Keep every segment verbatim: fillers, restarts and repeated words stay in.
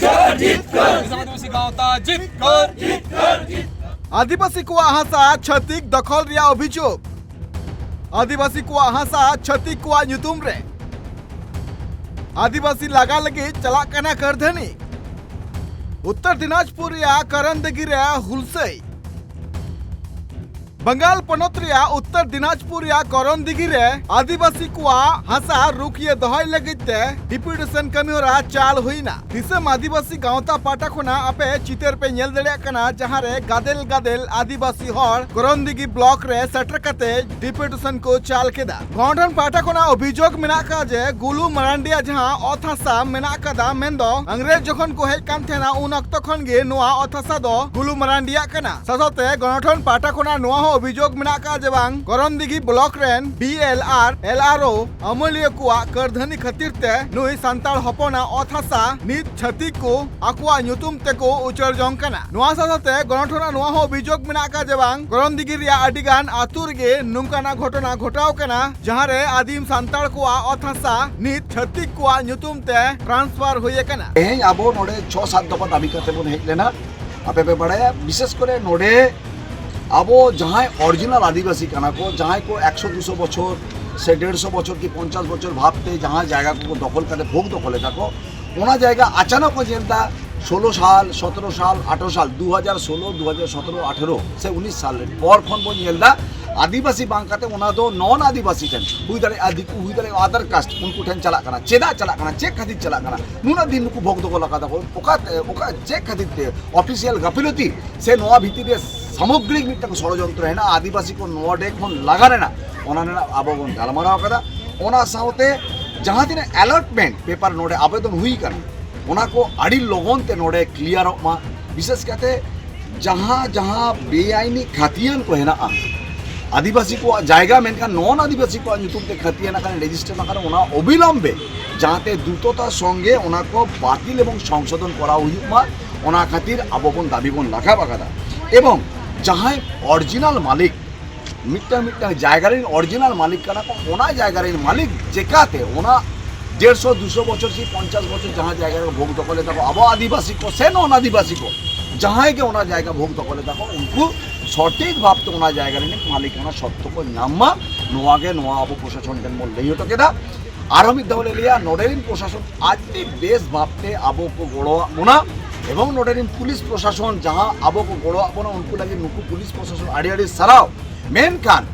ᱟᱹᱫᱤᱵᱟᱹᱥᱤ ᱜᱟᱶᱛᱟ ᱡᱤᱛᱠᱟᱹᱨ᱾ ᱟᱹᱫᱤᱵᱟᱹᱥᱤ ᱠᱚᱣᱟᱜ ᱦᱟᱥᱟ ᱪᱷᱟᱹᱛᱤᱠ ᱫᱚᱠᱷᱚᱞ ᱨᱮᱭᱟᱜ ᱚᱵᱷᱤᱡᱳᱜᱽ᱾ ᱟᱹᱫᱤᱵᱟᱹᱥᱤ ᱠᱚᱣᱟᱜ ᱦᱟᱥᱟ ᱪᱷᱟᱹᱛᱤᱠ ᱠᱚᱣᱟᱜ ᱧᱩᱛᱩᱢ ᱨᱮ᱾ ᱟᱹᱫᱤᱵᱟᱹᱥᱤ ᱞᱟᱜᱟ ᱞᱟᱹᱜᱤᱫ ᱪᱟᱞᱟᱜ ᱠᱟᱱᱟ ᱠᱟᱹᱨᱫᱷᱟᱹᱱᱤ᱾ ᱩᱛᱛᱚᱨ ᱫᱤᱱᱟᱡᱽᱯᱩᱨ ᱨᱮᱭᱟᱜ ᱠᱚᱨᱚᱱᱫᱤᱜᱷᱤ ᱨᱮ ᱦᱩᱞᱥᱟᱹᱭ᱾ ᱵᱟᱝᱜᱟᱞ ᱯᱚᱱᱚᱛ ᱨᱮᱭᱟᱜ ᱩᱛᱛᱚᱨ ᱫᱤᱱᱟᱡᱽᱯᱩᱨ ᱨᱮᱭᱟᱜ ᱠᱚᱨᱚᱱᱫᱤᱜᱷᱤ ᱨᱮ ᱟᱹᱫᱤᱵᱟᱹᱥᱤ ᱠᱚᱣᱟᱜ ᱦᱟᱥᱟ ᱨᱩᱠᱷᱤᱭᱟᱹ ᱫᱚᱦᱚᱭ ᱞᱟᱹᱜᱤᱫ ᱛᱮ ᱰᱤᱯᱩᱴᱮᱥᱚᱱ ᱠᱟᱹᱢᱤ ᱦᱚᱨᱟ ᱪᱟᱞ ᱦᱩᱭ ᱮᱱᱟ᱾ ᱫᱤᱥᱚᱢ ᱟᱹᱫᱤᱵᱟᱹᱥᱤ ᱜᱟᱶᱛᱟ ᱯᱟᱦᱴᱟ ᱠᱷᱚᱱᱟᱜ ᱟᱯᱮ ᱪᱤᱛᱟᱹᱨ ᱯᱮ ᱧᱮᱞ ᱫᱟᱲᱮᱭᱟᱜ ᱠᱟᱱᱟ, ᱡᱟᱦᱟᱸ ᱨᱮ ᱜᱟᱫᱮᱞ ᱜᱟᱫᱮᱞ ᱟᱹᱫᱤᱵᱟᱹᱥᱤ ᱦᱚᱲ ᱠᱚᱨᱚᱱᱫᱤᱜᱷᱤ ᱵᱞᱚᱠ ᱨᱮ ᱥᱮᱴᱮᱨ ᱠᱟᱛᱮ ᱰᱤᱯᱩᱴᱮᱥᱚᱱ ᱠᱚ ᱪᱟᱞ ᱠᱮᱫᱟ᱾ ᱜᱚᱱᱚᱴᱷᱚᱱ ᱯᱟᱦᱴᱟ ᱠᱷᱚᱱᱟᱜ ᱚᱵᱷᱤᱡᱳᱜᱽ ᱢᱮᱱᱟᱜ ᱟᱠᱟᱫ ᱡᱮ ᱜᱩᱞᱩ ᱢᱟᱨᱟᱱᱰᱤᱭᱟᱜ ᱡᱟᱦᱟᱸ ᱚᱛ ᱦᱟᱥᱟ ᱢᱮᱱᱟᱜ ᱟᱠᱟᱫᱟ, ᱢᱮᱱᱫᱚ ᱤᱝᱨᱮᱡᱽ ᱡᱚᱠᱷᱚᱱ ᱠᱚ ᱦᱮᱡ ᱠᱟᱱ ᱛᱟᱦᱮᱱᱟ, ᱩᱱ ᱚᱠᱛᱚ ᱠᱷᱚᱱ ᱜᱮ ᱱᱚᱣᱟ ᱚᱛ ᱦᱟᱥᱟ ᱫᱚ ᱜᱩᱞᱩ ᱢᱟᱨᱟᱱᱰᱤᱭᱟᱜ ᱠᱟᱱᱟ᱾ ᱥᱟᱶᱛᱮ ᱜᱚᱱᱚᱴᱷᱚᱱ ᱯᱟᱦᱴᱟ ᱠᱷᱚᱱᱟᱜ ᱱᱚᱣᱟ ᱦᱚᱸ ᱚᱵᱷᱤᱡᱳᱜᱽ ᱢᱮᱱᱟᱜ ᱟᱠᱟᱫ ᱡᱮ ᱵᱟᱝ ᱠᱚᱨᱚᱱᱫᱤᱜᱷᱤ ᱵᱞᱚᱠ ᱨᱮᱱ ᱵᱤ ᱮᱞ ᱟᱨ ᱮᱞ ᱟᱨ ᱳ ᱟᱹᱢᱟᱹᱞᱤᱭᱟᱹ ᱠᱚᱣᱟᱜ ᱠᱟᱹᱨᱫᱷᱟᱹᱱᱤ ᱠᱷᱟᱹᱛᱤᱨ ᱛᱮ ᱱᱩᱭ ᱥᱟᱱᱛᱟᱲ ᱦᱚᱯᱚᱱᱟᱜ ᱚᱛ ᱦᱟᱥᱟ ᱱᱤᱛ ᱪᱷᱟᱹᱛᱤᱠ ᱠᱚ ᱟᱠᱚᱣᱟᱜ ᱧᱩᱛᱩᱢ ᱛᱮᱠᱚ ᱩᱪᱟᱹᱲ ᱡᱚᱝ ᱠᱟᱱᱟ᱾ ᱱᱚᱣᱟ ᱥᱟᱶ ᱥᱟᱶᱛᱮ ᱜᱚᱱᱚᱴᱷᱚᱱ ᱨᱮ ᱱᱚᱣᱟ ᱦᱚᱸ ᱚᱵᱷᱤᱡᱳᱜᱽ ᱢᱮᱱᱟᱜ ᱟᱠᱟᱫ ᱡᱮ ᱵᱟᱝ ᱠᱚᱨᱚᱱᱫᱤᱜᱷᱤ ᱨᱮᱭᱟᱜ ᱟᱹᱰᱤ ᱜᱟᱱ ᱟᱹᱛᱩ ᱨᱮᱜᱮ ᱱᱚᱝᱠᱟᱱᱟᱜ ᱜᱷᱚᱴᱚᱱᱟ ᱜᱷᱚᱴᱟᱣ ᱠᱟᱱᱟ, ᱡᱟᱦᱟᱸ ᱨᱮ ᱟᱹᱫᱤᱢ ᱥᱟᱱᱛᱟᱲ ᱠᱚᱣᱟᱜ ᱚᱛ ᱦᱟᱥᱟ ᱱᱤᱛ ᱪᱷᱟᱹᱛᱤᱠ ᱠᱚᱣᱟᱜ ᱧᱩᱛᱩᱢ ᱛᱮ ᱴᱨᱟᱱᱥᱯᱷᱟᱨ ᱦᱩᱭ ᱟᱠᱟᱱᱟ᱾ ᱛᱮᱦᱮᱧ ᱟᱵᱚ ᱱᱚᱰᱮ ᱪᱷᱚ ᱥᱟᱛ ᱫᱚᱯᱷᱟ ᱫᱟᱹᱵᱤ ᱠᱟᱛᱮ ᱵᱚᱱ ᱦᱮᱡ ᱞᱮᱱᱟ᱾ ᱟᱯᱮ ᱯᱮ ᱵᱟᱲᱟᱭᱟ, ᱵᱤᱥᱮᱥ ᱠᱚᱨᱮ ᱱᱚᱰᱮ ᱟᱵᱚ ᱡᱟᱦᱟᱸᱭ ᱚᱨᱤᱡᱤᱱᱟᱞ ᱟᱹᱫᱤᱵᱟᱹᱥᱤ ᱠᱟᱱᱟ ᱠᱚ, ᱡᱟᱦᱟᱸᱭ ᱠᱚ ᱮᱠᱥᱚ ᱫᱩᱥᱚ ᱵᱚᱪᱷᱚᱨ ᱥᱮ ᱰᱮᱲᱥᱚ ᱵᱚᱪᱷᱚᱨ ᱠᱤ ᱯᱚᱧᱪᱟᱥ ᱵᱚᱪᱷᱚᱨ ᱵᱷᱟᱵᱽ ᱛᱮ ᱡᱟᱦᱟᱸ ᱡᱟᱭᱜᱟ ᱠᱚᱠᱚ ᱫᱚᱠᱷᱚᱞ ᱠᱟᱛᱮ ᱵᱷᱳᱜᱽ ᱫᱚᱠᱷᱚᱞ ᱮᱫᱟ ᱠᱚ, ᱚᱱᱟ ᱡᱟᱭᱜᱟ ᱟᱪᱟᱱᱚᱠ ᱠᱚ ᱧᱮᱞ ᱮᱫᱟ, ᱥᱳᱞᱳ ᱥᱟᱞ, ᱥᱚᱛᱨᱚ ᱥᱟᱞ, ᱟᱴᱷᱨᱚ ᱥᱟᱞ, ᱫᱩ ᱦᱟᱡᱟᱨ ᱥᱳᱞᱳ, ᱫᱩ ᱦᱟᱡᱟᱨ ᱥᱚᱛᱨᱚ, ᱟᱴᱷᱨᱚ ᱥᱮ ᱩᱱᱤᱥ ᱥᱟᱞ ᱨᱮ ᱯᱚᱨ ᱠᱷᱚᱱ ᱵᱚᱱ ᱧᱮᱞ ᱮᱫᱟ, ᱟᱹᱫᱤᱵᱟᱹᱥᱤ ᱵᱟᱝ ᱠᱟᱛᱮ ᱚᱱᱟ ᱫᱚ ᱱᱚᱱ ᱟᱹᱫᱤᱵᱟᱹᱥᱤ ᱴᱷᱮᱱ, ᱦᱩᱭ ᱫᱟᱲᱮᱭᱟᱜᱼᱟ ᱫᱤᱠᱩ, ᱦᱩᱭ ᱫᱟᱲᱮᱭᱟᱜᱼᱟ ᱟᱫᱟᱨ ᱠᱟᱥᱴ, ᱩᱱᱠᱩ ᱴᱷᱮᱱ ᱪᱟᱞᱟᱜ ᱠᱟᱱᱟ᱾ ᱪᱮᱫᱟᱜ ᱪᱟᱞᱟᱜ ᱠᱟᱱᱟ? ᱪᱮᱫ ᱠᱷᱟᱹᱛᱤᱨ ᱪᱟᱞᱟᱜ ᱠᱟᱱᱟ? ᱱᱩᱱᱟᱹᱜ ᱫᱤᱱ ᱱᱩᱠᱩ ᱵᱷᱳᱜᱽ ᱫᱚᱠᱷᱚᱞ ᱟᱠᱟᱫᱟ ᱠᱚ, ᱚᱠᱟ, ᱚᱠᱟ, ᱪᱮᱫ ᱠᱷᱟᱹᱛᱤᱨ ᱛᱮ? ᱚᱯᱷᱤᱥᱤᱭᱟᱞ ᱜᱟᱯᱷᱤᱞᱚᱛᱤ ᱥᱮ ᱱᱚᱣᱟ ᱵᱷᱤᱛᱤᱨ ᱨᱮ ᱥᱟᱢᱚᱜᱽᱨᱤᱠ ᱢᱤᱫᱴᱟᱝ ᱥᱚᱲᱚᱡᱚᱱᱛᱨᱚ ᱦᱮᱱᱟᱜᱼᱟ ᱟᱹᱫᱤᱵᱟᱹᱥᱤ ᱠᱚ ᱱᱚᱰᱮ ᱠᱷᱚᱱ ᱞᱟᱜᱟ ᱨᱮᱱᱟᱜ, ᱚᱱᱟ ᱨᱮᱱᱟᱜ ᱟᱵᱚ ᱵᱚᱱ ᱜᱟᱞᱢᱟᱨᱟᱣ ᱠᱟᱫᱟ᱾ ᱚᱱᱟ ᱥᱟᱶᱛᱮ ᱡᱟᱦᱟᱸ ᱛᱤᱱᱟᱹᱜ ᱮᱞᱚᱴᱢᱮᱱᱴ ᱯᱮᱯᱟᱨ ᱱᱚᱰᱮ ᱟᱵᱮᱫᱚᱱ ᱦᱩᱭ ᱠᱟᱱᱟ, ᱚᱱᱟ ᱠᱚ ᱟᱹᱰᱤ ᱞᱚᱜᱚᱱ ᱛᱮ ᱱᱚᱰᱮ ᱠᱞᱤᱭᱟᱨᱚᱜ ᱢᱟ᱾ ᱵᱤᱥᱮᱥ ᱠᱟᱛᱮ ᱡᱟᱦᱟᱸ ᱡᱟᱦᱟᱸ ᱵᱮᱟᱭᱤᱱᱤ ᱠᱷᱟᱹᱛᱤᱭᱟᱹᱱ ᱠᱚ ᱦᱮᱱᱟᱜᱼᱟ, ᱟᱹᱫᱤᱵᱟᱹᱥᱤ ᱠᱚᱣᱟᱜ ᱡᱟᱭᱜᱟ ᱢᱮᱱᱠᱷᱟᱱ ᱱᱚᱱ ᱟᱹᱫᱤᱵᱟᱹᱥᱤ ᱠᱚᱣᱟᱜ ᱧᱩᱛᱩᱢ ᱛᱮ ᱠᱷᱟᱹᱛᱤᱭᱟᱹᱱ ᱟᱠᱟᱱ, ᱨᱮᱡᱤᱥᱴᱟᱨ ᱟᱠᱟᱱ, ᱚᱱᱟ ᱚᱵᱤᱞᱚᱢᱵᱮ ᱡᱟᱦᱟᱸᱛᱮ ᱫᱨᱩᱛᱚᱛᱟ ᱥᱚᱝᱜᱮ ᱚᱱᱟ ᱠᱚ ᱵᱟᱹᱛᱤᱞ ᱮᱵᱚᱝ ᱥᱚᱝᱥᱳᱫᱷᱚᱱ ᱠᱚᱨᱟᱣ ᱦᱩᱭᱩᱜ ᱢᱟ, ᱚᱱᱟ ᱠᱷᱟᱹᱛᱤᱨ ᱟᱵᱚ ᱵᱚᱱ ᱫᱟᱹᱵᱤ ᱵᱚᱱ ᱨᱟᱠᱟᱵ ᱟᱠᱟᱫᱟ᱾ ᱮᱵᱚᱝ ᱡᱟᱦᱟᱸᱭ ᱚᱨᱤᱡᱤᱱᱟᱞ ᱢᱟᱹᱞᱤᱠ, ᱢᱤᱫᱴᱟᱝ ᱢᱤᱫᱴᱟᱝ ᱡᱟᱭᱜᱟ ᱨᱮᱱ ᱚᱨᱤᱡᱤᱱᱟᱞ ᱢᱟᱹᱞᱤᱠ ᱠᱟᱱᱟ ᱠᱚ, ᱚᱱᱟ ᱡᱟᱭᱜᱟ ᱨᱮᱱ ᱢᱟᱹᱞᱤᱠ ᱪᱮᱠᱟᱛᱮ ᱚᱱᱟ ᱰᱮᱲᱥᱚ ᱫᱩᱥᱚ ᱵᱚᱪᱷᱚᱨ ᱥᱮ ᱯᱚᱧᱪᱟᱥ ᱵᱚᱪᱷᱚᱨ ᱡᱟᱦᱟᱸ ᱡᱟᱭᱜᱟ ᱨᱮ ᱵᱷᱳᱜᱽ ᱫᱚᱠᱷᱚᱞᱮ ᱛᱟᱠᱚ ᱟᱵᱚ ᱟᱹᱫᱤᱵᱟᱹᱥᱤ ᱠᱚ ᱥᱮ ᱱᱚᱱ ᱟᱹᱫᱤᱵᱟᱹᱥᱤ ᱠᱚ, ᱡᱟᱦᱟᱸᱭ ᱜᱮ ᱚᱱᱟ ᱡᱟᱭᱜᱟ ᱵᱷᱳᱜᱽ ᱫᱚᱠᱷᱚᱞᱮ ᱛᱟᱠᱚ, ᱩᱱᱠᱩ ᱥᱚᱴᱷᱤᱠ ᱵᱷᱟᱵᱽᱛᱮ ᱚᱱᱟ ᱡᱟᱭᱜᱟ ᱨᱤᱱᱤᱡ ᱢᱟᱹᱞᱤᱠᱟᱱᱟ ᱥᱚᱛᱛᱚ ᱠᱚ ᱧᱟᱢ ᱢᱟ᱾ ᱱᱚᱣᱟ ᱜᱮ ᱱᱚᱣᱟ ᱟᱵᱚ ᱯᱨᱚᱥᱟᱥᱚᱱ ᱴᱷᱮᱱ ᱵᱚᱱ ᱞᱟᱹᱭ ᱦᱚᱴᱚ ᱠᱮᱫᱟ᱾ ᱟᱨᱦᱚᱸ ᱢᱤᱫ ᱫᱷᱟᱣ ᱞᱮ ᱞᱟᱹᱭᱟ, ᱱᱚᱰᱮ ᱨᱤᱱ ᱯᱨᱚᱥᱟᱥᱚᱱ ᱟᱹᱰᱤ ᱵᱮᱥ ᱵᱷᱟᱵᱽᱛᱮ ᱟᱵᱚ ᱠᱚ ᱜᱚᱲᱚᱣᱟᱜ ᱵᱚᱱᱟ ᱮᱵᱚᱝ ᱱᱚᱰᱮ ᱨᱤᱱ ᱯᱩᱞᱤᱥ ᱯᱨᱚᱥᱟᱥᱚᱱ ᱡᱟᱦᱟᱸ ᱟᱵᱚ ᱠᱚ ᱜᱚᱲᱚᱣᱟᱜ ᱵᱚᱱᱟ, ᱩᱱᱠᱩ ᱞᱟᱹᱜᱤᱫ ᱱᱩᱠᱩ ᱯᱩᱞᱤᱥ ᱯᱨᱚᱥᱟᱥᱚᱱ ᱟᱹᱰᱤ ᱟᱹᱰᱤ ᱥᱟᱨᱦᱟᱣ᱾ ᱢᱮᱱᱠᱷᱟᱱ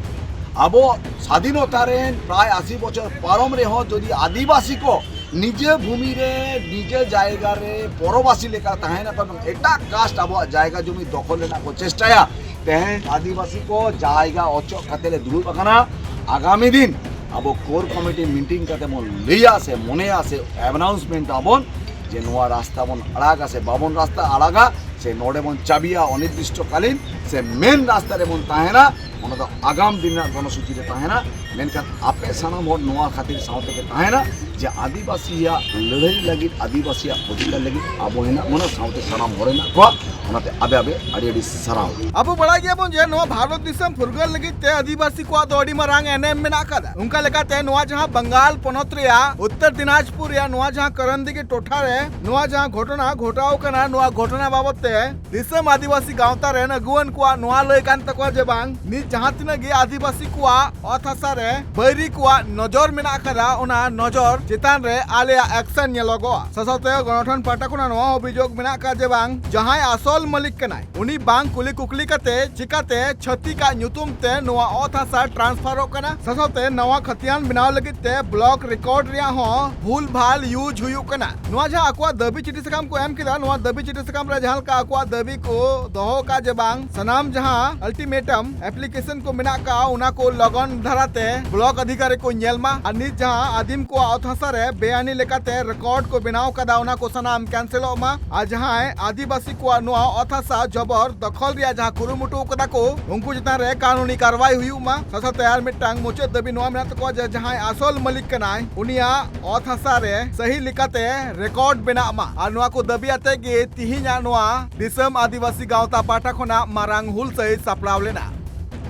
ᱟᱵᱚ ᱥᱟᱫᱷᱤᱱᱚᱛᱟ ᱨᱮᱱ ᱯᱨᱟᱭ ᱟᱥᱤ ᱵᱚᱪᱷᱚᱨ ᱯᱟᱨᱚᱢ ᱨᱮᱦᱚᱸ ᱡᱩᱫᱤ ᱟᱹᱫᱤᱵᱟᱹᱥᱤ ᱠᱚ ᱱᱤᱡᱮ ᱵᱷᱩᱢᱤ ᱨᱮ, ᱱᱤᱡᱮ ᱡᱟᱭᱜᱟ ᱨᱮ ᱯᱚᱨᱚᱵᱟᱥᱤ ᱞᱮᱠᱟ ᱛᱟᱦᱮᱱᱟ ᱠᱚ ᱮᱵᱚᱝ ᱮᱴᱟᱜ ᱠᱟᱥᱴ ᱟᱵᱚᱣᱟᱜ ᱡᱟᱭᱜᱟ ᱡᱚᱢᱤ ᱫᱚᱠᱷᱚᱞ ᱨᱮᱱᱟᱜ ᱠᱚ ᱪᱮᱥᱴᱟᱭᱟ, ᱛᱮᱦᱮᱧ ᱟᱹᱫᱤᱵᱟᱹᱥᱤ ᱠᱚ ᱡᱟᱭᱜᱟ ᱚᱪᱚᱜ ᱠᱟᱛᱮ ᱞᱮ ᱫᱩᱲᱩᱵ ᱟᱠᱟᱱᱟ᱾ ᱟᱜᱟᱢᱤ ᱫᱤᱱ ᱟᱵᱚ ᱠᱳᱨ ᱠᱚᱢᱤᱴᱤ ᱢᱤᱴᱤᱝ ᱠᱟᱛᱮ ᱵᱚᱱ ᱞᱟᱹᱭᱟ ᱥᱮ ᱢᱚᱱᱮᱭᱟ ᱥᱮ ᱟᱱᱟᱣᱩᱱᱥᱢᱮᱱᱴ ᱟᱵᱚᱱ ᱡᱮ ᱱᱚᱣᱟ ᱨᱟᱥᱛᱟ ᱵᱚᱱ ᱟᱲᱟᱜᱟ ᱥᱮ ᱵᱟᱵᱚᱱ ᱨᱟᱥᱛᱟ ᱟᱲᱟᱜᱟ ᱥᱮ ᱱᱚᱰᱮ ᱵᱚᱱ ᱪᱟᱵᱤᱭᱟ ᱚᱱᱤᱨᱫᱤᱥᱴᱚ ᱠᱟᱞᱤᱱ ᱥᱮ ᱢᱮᱱ ᱨᱟᱥᱛᱟ ᱨᱮᱵᱚᱱ ᱛᱟᱦᱮᱱᱟ, ᱚᱱᱟ ᱫᱚ ᱟᱜᱟᱢ ᱫᱤᱱ ᱨᱮᱱᱟᱜ ᱠᱚᱨᱢᱚᱥᱩᱪᱤ ᱨᱮ ᱛᱟᱦᱮᱱᱟ᱾ ᱢᱮᱱᱠᱷᱟᱱ ᱟᱯᱮ ᱥᱟᱱᱟᱢ ᱦᱚᱲ ᱱᱚᱣᱟ ᱠᱷᱟᱹᱛᱤᱨ ᱥᱟᱶ ᱛᱮᱜᱮ ᱛᱟᱦᱮᱱᱟ ᱡᱮ ᱟᱹᱫᱤᱵᱟᱹᱥᱤᱭᱟᱜ ᱞᱟᱹᱲᱦᱟᱹᱭ ᱞᱟᱹᱜᱤᱫ, ᱟᱹᱫᱤᱵᱟᱹᱥᱤᱭᱟᱜ ᱚᱫᱷᱤᱠᱟᱨ ᱞᱟᱹᱜᱤᱫ ᱟᱵᱚ ᱦᱮᱱᱟᱜ ᱵᱚᱱᱟ, ᱥᱟᱶᱛᱮ ᱥᱟᱱᱟᱢ ᱦᱚᱲ ᱦᱮᱱᱟᱜ ᱠᱚᱣᱟ᱾ ᱚᱱᱟᱛᱮ ᱟᱵᱮ ᱟᱵᱮ ᱟᱹᱰᱤ ᱟᱹᱰᱤ ᱥᱟᱨᱦᱟᱣ᱾ ᱟᱵᱚ ᱵᱟᱲᱟᱭ ᱜᱮᱭᱟᱵᱚᱱ ᱡᱮ ᱱᱚᱣᱟ ᱵᱷᱟᱨᱚᱛ ᱫᱤᱥᱚᱢ ᱯᱷᱩᱨᱜᱟᱹᱞ ᱞᱟᱹᱜᱤᱫ ᱛᱮ ᱟᱹᱫᱤᱵᱟᱹᱥᱤ ᱠᱚᱣᱟᱜ ᱫᱚ ᱟᱹᱰᱤ ᱢᱟᱨᱟᱝ ᱮᱱᱮᱢ ᱢᱮᱱᱟᱜ ᱟᱠᱟᱫᱟ᱾ ᱚᱱᱠᱟ ᱞᱮᱠᱟᱛᱮ ᱱᱚᱣᱟ ᱡᱟᱦᱟᱸ ᱵᱟᱝᱜᱟᱞ ᱯᱚᱱᱚᱛ ᱨᱮᱭᱟᱜ ᱩᱛᱛᱚᱨ ᱫᱤᱱᱟᱡᱽᱯᱩᱨ ᱨᱮᱭᱟᱜ ᱱᱚᱣᱟ ᱡᱟᱦᱟᱸ ᱠᱚᱨᱚᱱᱫᱤᱜᱷᱤ ᱴᱚᱴᱷᱟ ᱨᱮ ᱱᱚᱣᱟ ᱡᱟᱦᱟᱸ ᱜᱷᱚᱴᱚᱱᱟ ᱜᱷᱚᱴᱟᱣ ᱠᱟᱱᱟ, ᱱᱚᱣᱟ ᱜᱷᱚᱴᱚᱱᱟ ᱵᱟᱵᱚᱛ ᱛᱮ ᱫᱤᱥᱚᱢ ᱟᱹᱫᱤᱵᱟᱹᱥᱤ ᱜᱟᱶᱛᱟ ᱨᱮᱱ ᱟᱹᱜᱩᱣᱟᱹᱱ ᱠᱚᱣᱟᱜ ᱱᱚᱣᱟ ᱞᱟᱹᱭ ᱠᱟᱱ ᱛᱟᱠᱚᱣᱟ ᱡᱮ ᱵᱟᱝ, ᱱᱤᱛ ᱡᱟᱦᱟᱸ ᱛᱤᱱᱟᱹᱜ ᱜᱮ ᱟᱹᱫᱤᱵᱟᱹᱥᱤ ᱠᱚᱣᱟᱜ ᱚᱛ ᱦᱟᱥᱟ ᱨᱮ ᱵᱟᱹᱭᱨᱤ ᱠᱚᱣᱟᱜ ᱱᱚᱡᱚᱨ ᱢᱮᱱᱟᱜ ᱟᱠᱟᱫᱟ, ᱚᱱᱟ ᱱᱚᱡᱚᱨ ᱪᱮᱛᱟᱱ ᱨᱮ ᱟᱞᱮᱭᱟᱜ ᱮᱠᱥᱮᱱ ᱧᱮᱞᱚᱜᱚᱜᱼᱟ᱾ ᱥᱟᱥᱟᱛᱮ ᱜᱚᱱᱚᱴᱷᱚᱱ ᱯᱟᱦᱴᱟ ᱠᱷᱚᱱᱟᱜ ᱱᱚᱣᱟ ᱚᱵᱷᱤᱡᱳᱜᱽ ᱢᱮᱱᱟᱜ ᱟᱠᱟᱫᱟ ᱡᱮ ᱵᱟᱝ, ᱡᱟᱦᱟᱸᱭ ᱟᱥᱚᱞ ᱢᱟᱹᱞᱤᱠ ᱠᱟᱱᱟᱭ, ᱩᱱᱤ ᱵᱟᱝ ᱠᱩᱞᱤ ᱠᱩᱠᱞᱤ ᱠᱟᱛᱮ ᱪᱤᱠᱟᱛᱮ ᱪᱷᱟᱹᱛᱤᱠᱟᱜ ᱧᱩᱛᱩᱢ ᱛᱮ ᱱᱚᱣᱟ ᱚᱛ ᱦᱟᱥᱟ ᱴᱨᱟᱱᱥᱯᱷᱟᱨᱚᱜ ᱠᱟᱱᱟ? ᱥᱟᱥᱟᱛᱮ ᱱᱟᱣᱟ ᱠᱷᱟᱛᱤᱭᱟᱱ ᱵᱮᱱᱟᱣ ᱞᱟᱹᱜᱤᱫ ᱛᱮ ᱵᱞᱚᱠ ᱨᱮᱠᱚᱨᱰ ᱨᱮᱭᱟᱜ ᱦᱚᱸ ᱵᱷᱩᱞ ᱵᱷᱟᱞ ᱤᱭᱩᱡᱽ ᱦᱩᱭᱩᱜ ᱠᱟᱱᱟ᱾ ᱱᱚᱣᱟ ᱡᱟᱦᱟᱸ ᱟᱠᱚᱣᱟᱜ ᱫᱟᱹᱵᱤ ᱪᱤᱴᱷᱤ ᱥᱟᱠᱟᱢ ᱠᱚ ᱮᱢ ᱠᱮᱫᱟ, ᱱᱚᱣᱟ ᱫᱟᱹᱵᱤ ᱪᱤᱴᱷᱤ ᱥᱟᱠᱟᱢ ᱨᱮ ᱡᱟᱦᱟᱸ ᱞᱮᱠᱟ ᱟᱠᱚᱣᱟᱜ ᱫᱟᱹᱵᱤ ᱠᱚ ᱫᱚᱦᱚ ᱟᱠᱟᱫ ᱡᱮ ᱵᱟᱝ, ᱥᱟᱱᱟᱢ ᱡᱟᱦᱟᱸ ᱟᱞᱴᱤᱢᱮᱴᱟᱢ ᱮᱯᱞᱤᱠᱮᱥᱚᱱ ᱠᱚ ᱢᱮᱱᱟᱜ ᱟᱠᱟᱫ, ᱚᱱᱟ ᱠᱚ ᱞᱚᱜᱚᱱ ᱫᱷᱟᱨᱟᱛᱮ ᱵᱞᱚᱠ ᱚᱫᱷᱤᱠᱟᱨᱤ ᱠᱚ ᱧᱮᱞ ᱢᱟ᱾ ᱟᱨ ᱱᱤᱛ ᱡᱟᱦᱟᱸ ᱟᱹᱫᱤᱢ ᱠᱚᱣᱟᱜ ᱚᱛ ᱦᱟᱥᱟ ᱨᱮ ᱵᱮᱟᱭᱤᱱᱤ ᱞᱮᱠᱟᱛᱮ ᱨᱮᱠᱚᱨᱰ ᱠᱚ ᱵᱮᱱᱟᱣ ᱟᱠᱟᱫᱟ, ᱚᱱᱟ ᱠᱚ ᱥᱟᱱᱟᱢ ᱠᱮᱱᱥᱮᱞᱚᱜ ᱢᱟ᱾ ᱟᱨ ᱡᱟᱦᱟᱸᱭ ᱟᱹᱫᱤᱵᱟᱹᱥᱤ ᱠᱚᱣᱟᱜ ᱱᱚᱣᱟ ᱚᱛ ᱦᱟᱥᱟ ᱡᱚᱵᱚᱨ ᱫᱚᱠᱷᱚᱞ ᱨᱮᱭᱟᱜ ᱡᱟᱦᱟᱸ ᱠᱩᱨᱩᱢᱩᱴᱩ ᱟᱠᱟᱫᱟ ᱠᱚ, ᱩᱱᱠᱩ ᱪᱮᱛᱟᱱ ᱨᱮ ᱠᱟᱹᱱᱩᱱᱤ ᱠᱟᱨᱣᱟᱭ ᱦᱩᱭᱩᱜ ᱢᱟ᱾ ᱥᱟᱶᱛᱮ ᱟᱨ ᱢᱤᱫᱴᱟᱝ ᱢᱩᱪᱟᱹᱫ ᱫᱟᱹᱵᱤ ᱱᱚᱣᱟ ᱢᱮᱱᱟᱜ ᱛᱟᱠᱚᱣᱟ ᱡᱮ ᱡᱟᱦᱟᱸᱭ ᱟᱥᱚᱞ ᱢᱟᱹᱞᱤᱠ ᱠᱟᱱᱟᱭ, ᱩᱱᱤᱭᱟᱜ ᱚᱛ ᱦᱟᱥᱟ ᱨᱮ ᱥᱟᱹᱦᱤ ᱞᱮᱠᱟᱛᱮ ᱨᱮᱠᱚᱨᱰ ᱵᱮᱱᱟᱜ ᱢᱟ᱾ ᱟᱨ ᱱᱚᱣᱟ ᱠᱚ ᱫᱟᱹᱵᱤ ᱟᱛᱮ ᱜᱮ ᱛᱤᱦᱤᱧᱟᱜ ᱱᱚᱣᱟ ᱫᱤᱥᱚᱢ ᱟᱹᱫᱤᱵᱟᱹᱥᱤ ᱜᱟᱶᱛᱟ ᱯᱟᱦᱴᱟ ᱠᱷᱚᱱᱟᱜ ᱢᱟᱨᱟᱝ ᱦᱩᱞᱥᱟᱹᱭ ᱥᱟᱯᱲᱟᱣ ᱞᱮᱱᱟ᱾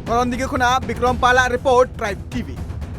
ᱠᱚᱨᱚᱱᱫᱤᱜᱷᱤ ᱠᱷᱚᱱᱟᱜ ᱵᱤᱠᱨᱚᱢ ᱯᱟᱞᱟᱜ ᱨᱤᱯᱳᱨᱴ, ᱴᱨᱟᱭᱤᱵᱽ ᱴᱤᱵᱷᱤ᱾